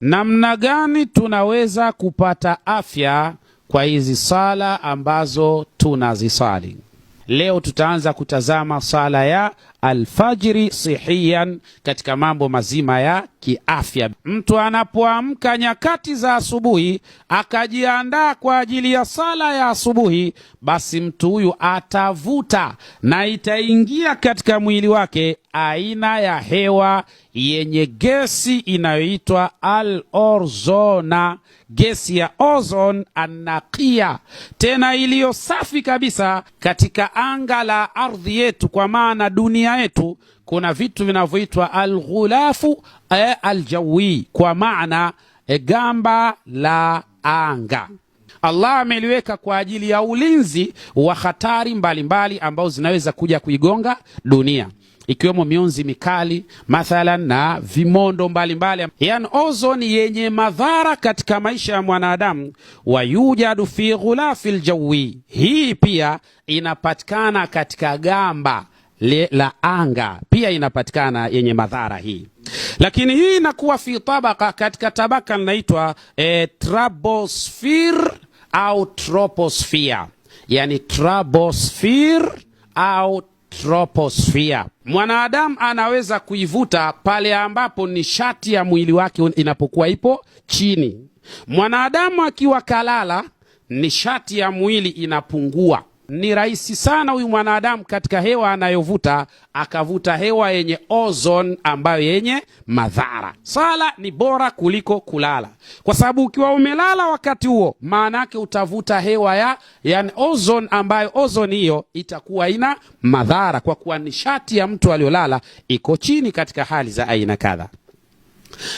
Namna gani tunaweza kupata afya kwa hizi sala ambazo tunazisali? Leo tutaanza kutazama sala ya alfajiri sihiyan katika mambo mazima ya kiafya. Mtu anapoamka nyakati za asubuhi akajiandaa kwa ajili ya sala ya asubuhi, basi mtu huyu atavuta na itaingia katika mwili wake aina ya hewa yenye gesi inayoitwa al-orzona, gesi ya ozone anakia, tena iliyo safi kabisa katika anga la ardhi yetu, kwa maana dunia yetu kuna vitu vinavyoitwa alghulafu aljawi, kwa maana gamba la anga. Allah ameliweka kwa ajili ya ulinzi wa hatari mbalimbali ambazo zinaweza kuja kuigonga dunia, ikiwemo mionzi mikali mathalan na vimondo mbalimbali, yani ozoni yenye madhara katika maisha ya mwanadamu. Wayujadu fi ghulafi ljawi, hii pia inapatikana katika gamba la anga, pia inapatikana yenye madhara hii, lakini hii inakuwa fi tabaka, katika tabaka linaitwa troposphere au troposphere, yani troposphere au troposphere. Mwanadamu anaweza kuivuta pale ambapo nishati ya mwili wake inapokuwa ipo chini. Mwanadamu akiwa kalala, nishati ya mwili inapungua. Ni rahisi sana huyu mwanadamu katika hewa anayovuta akavuta hewa yenye ozone ambayo yenye madhara. Sala ni bora kuliko kulala, kwa sababu ukiwa umelala wakati huo, maana yake utavuta hewa ya yani ozone, ambayo ozone hiyo itakuwa ina madhara, kwa kuwa nishati ya mtu aliyolala iko chini katika hali za aina kadha.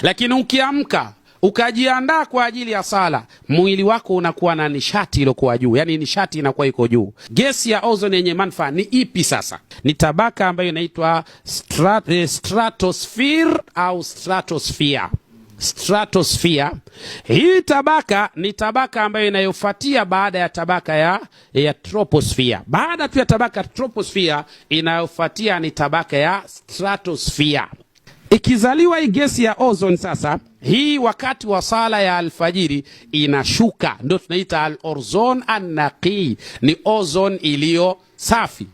Lakini ukiamka ukajiandaa kwa ajili ya sala, mwili wako unakuwa na nishati iliyokuwa juu, yani nishati inakuwa iko juu. Gesi ya ozone yenye manufaa ni ipi sasa? Ni tabaka ambayo inaitwa stratosphere au stratosphere. Stratosphere. Hii tabaka ni tabaka ambayo inayofuatia baada ya tabaka ya troposphere. Baada tu ya tabaka troposphere, inayofuatia ni tabaka ya stratosphere. Ikizaliwa hii gesi ya ozone sasa, hii wakati wa sala ya alfajiri inashuka, ndio tunaita al-ozone an-naqi, ni ozone iliyo safi.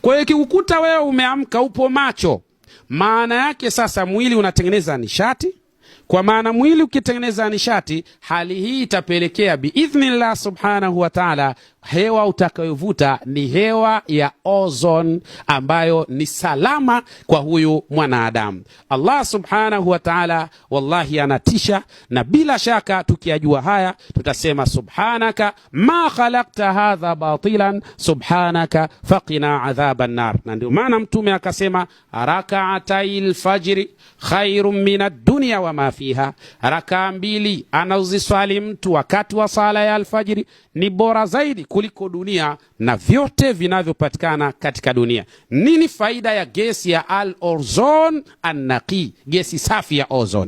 Kwa hiyo ikikukuta wewe umeamka upo macho, maana yake sasa mwili unatengeneza nishati. Kwa maana mwili ukitengeneza nishati, hali hii itapelekea biidhnillah subhanahu wa ta'ala, hewa utakayovuta ni hewa ya ozone ambayo ni salama kwa huyu mwanadamu. Allah subhanahu wa ta'ala wallahi anatisha, na bila shaka tukiyajua haya tutasema subhanaka ma khalaqta hadha batilan subhanaka faqina adhaban nar. Na ndio maana Mtume akasema rakaatai lfajri khairun min ad-dunya wa ma fiha, rakaa mbili anaziswali mtu wakati wa sala ya alfajiri ni bora zaidi kuliko dunia na vyote vinavyopatikana katika dunia. Nini faida ya gesi ya al-ozone an-naqi, gesi safi ya ozone?